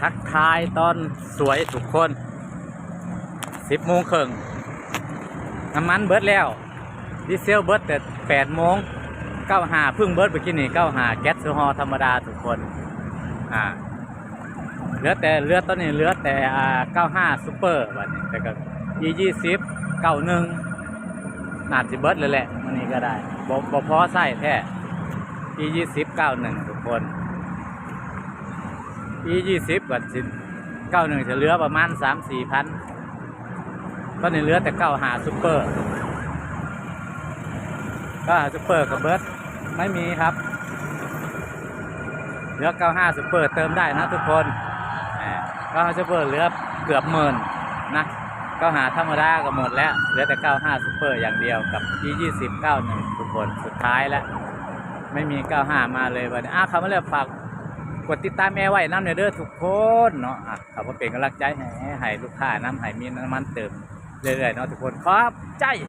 ທັກທາຍຕອນສວຍທຸກຄົນ ສິບໂມງເຄິ່ງ ນ້ຳມັນເບິດແລ້ວ ດີເຊວເບິດແຕ່ແປດໂມງ ເກົ້າຫ້າເພິ່ງເບິດເມື່ອກີ້ນີ້ ເກົ້າຫ້າແກັສໂຊຮໍທຳມະດາທຸກຄົນ ອ່າ ເຫຼືອແຕ່ ເຫຼືອຕອນນີ້ເຫຼືອແຕ່ ອ່າ ເກົ້າຫ້າຊຸບເປີ ບາດນີ້ ແລ້ວກໍ ອີ ຊາວສິບ ເກົ້າໜຶ່ງ ໜ້າຊິເບິດແລ້ວແຫຼະ ມື້ນີ້ກໍໄດ້ ບໍ່ ບໍ່ພໍໃຊ້ແທ້ ອີ ຊາວສິບ ເກົ້າໜຶ່ງ ທຸກຄົນ ອີ ຊາວສິບ ກໍຊິ ເກົ້າໜຶ່ງ ຈະເຫຼືອປະມານສາມສີ່ພັນ ຕອນນີ້ເຫຼືອແຕ່ເກົ້າຫ້າຊຸບເປີ ເກົ້າຫ້າຊຸບເປີກໍເບິດ ໄມ່ມີຄັບ ເຫຼືອເກົ້າຫ້າຊຸບເປີເຕີມໄດ້ນະທຸກຄົນ ເກົ້າຫ້າຊຸບເປີເຫຼືອເກືອບໝື່ນນະ ເກົ້າຫ້າທຳມະດາກໍໝົດແລ້ວ ເຫຼືອແຕ່ເກົ້າຫ້າຊຸບເປີຢ່າງດຽວ ກັບ ອີ ຊາວສິບ ເກົ້າໜຶ່ງ ທຸກຄົນ ສຸດທ້າຍແລ້ວ ໄມ່ມີເກົ້າຫ້າມາເລີຍ ບັດນີ້ ອ່າ ເຂົ້າມາແລ້ວຝາກກົດຕິດຕາມແອໄວ້ນຳແດ່ເດີທຸກຄົນເນາະ ອ່າ ເຂົ້າມາເປັນກຳລັງໃຈໃຫ້ ໃຫ້ລູກຄ້ານຳ ໃຫ້ມີນ້ຳມັນເຕີມເລື້ອຍໆເນາະທຸກຄົນ ຂອບໃຈ.